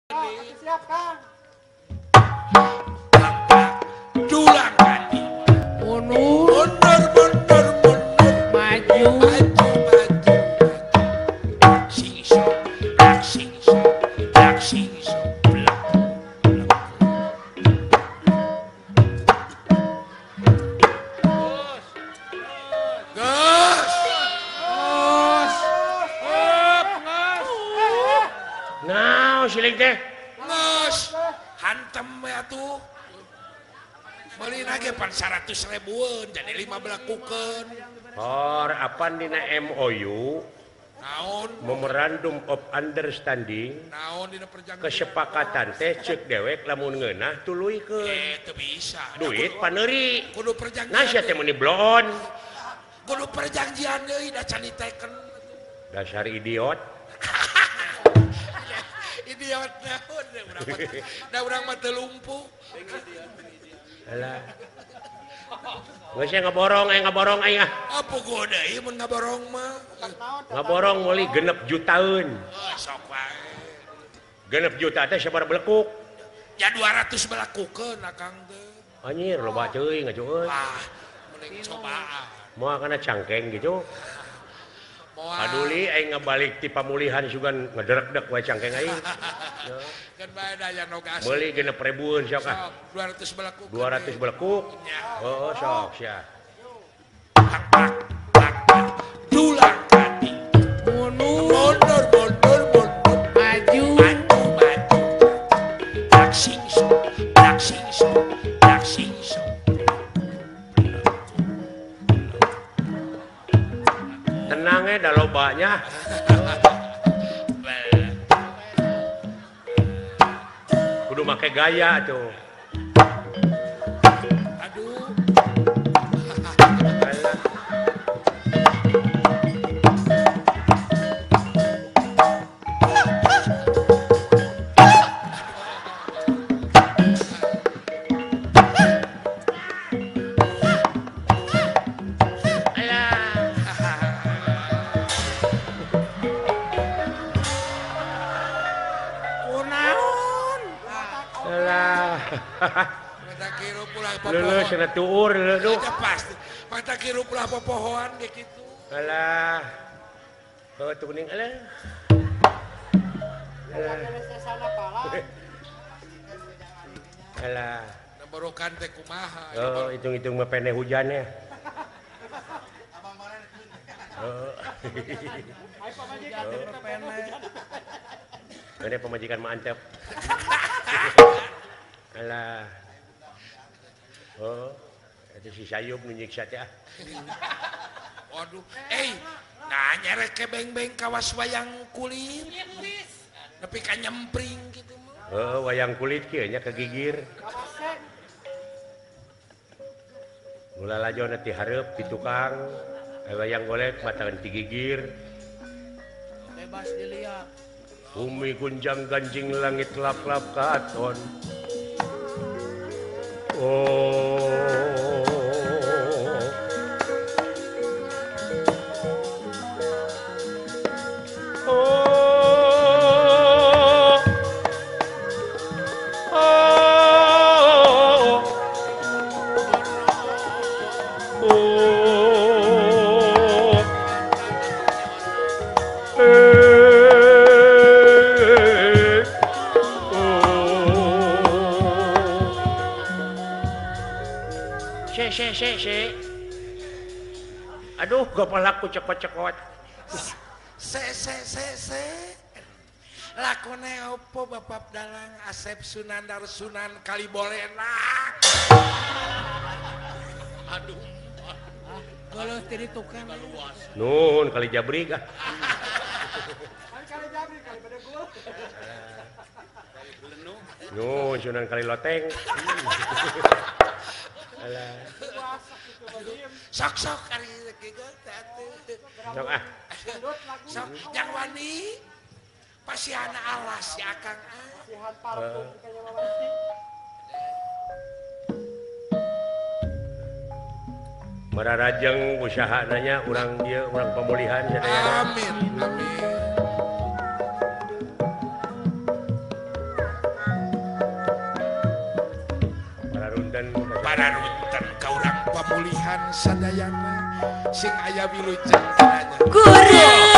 Siap, Kang. Dulang kati. Mundur, mundur, mundur, mundur. Maju, maju, maju. Sing iso, sing iso, sing iso. Blak, blak. Gas. Gas. Up, gas. Nah, siling teh. Nges, hantem ya tuh. Beli lagi pan 100 ribuan, jadi 5 belakukan. Or, apaan dina MOU? Naon? Memorandum of Understanding. Naon dina perjanjian? Kesepakatan teh cek dewek lamun ngeunah tuluykeun. Teu bisa. Duit paneuri. Kudu perjanjian. Nah sia teh meuni bloon. Kudu perjanjian deui da can diteken. Dasar idiot. Idiot naon da urang mah teu lumpuh. Alah. Geus ngaborong aya ngaborong aing ah. Apa deui mun ngaborong mah? Ngaborong meuli 6 jutaan. Oh, sok wae. 6 juta teh sabaraha belekuk? Ya 200 belekukeun akang teh. Anjir loba teuing atuh euy. Wah, mending cobaan. Moal kana cangkeng gitu. Paduli aing ngabalik ti pamulihan sugan ngederek-dek wae cangkeng aing. Kan bae daya nogas. Meuli 6 ribuan sok ah. 200 belekuk. 200 belekuk. Oh, sok sia. Dulang kati. Mundur, mundur, mundur, mundur. Maju, maju, maju. Tak sing so, tak sing so, tak sing so. Tenangnya dah lobanya. Kudu make gaya tuh. Aduh. Leuleus cenah tuur leuleus. Pasti. Mata kirup lah popohoan ge kitu. Alah. Heuh tuh kuning alah. Alah. Nemborokan teh kumaha. Oh, hitung-hitung mah pene hujannya. Heeh. Pene pamajikan mah antep. Alah. Oh, itu si Sayub nyiksa teh ah. Waduh, nah nyerek ke beng-beng kawas wayang kulit. Nepi ka nyempring gitu mah. Oh, wayang kulit kieu nya kegigir. Mula lajona ti hareup ti tukang, wayang golek matakeun ti gigir. Bebas dilihat. Bumi gunjang ganjing langit lap-lap katon. Oh, oh, oh, oh, Se se se. Aduh, kepalaku cekot-cekot. Se se se se. Lakone opo Bapak Dalang Asep Sunandar Sunan Kalibolena. Aduh. Kalau tadi tukang Nuhun kali jabrik ah. Kali jabrik kali bedegul. Nuhun Sunan Kali Loteng. Alah. Sok-sok ari kieu teh atuh. Sok ah. Sok jang wani pasihan alas ya akang ah. Pasihan parfum kayaknya mah wani. Mararajeng usaha nanya urang dieu urang pemulihan sadayana. Amin amin. Pararunten ka urang pamulihan sadayana sing aya wilujeng tanya. Guru.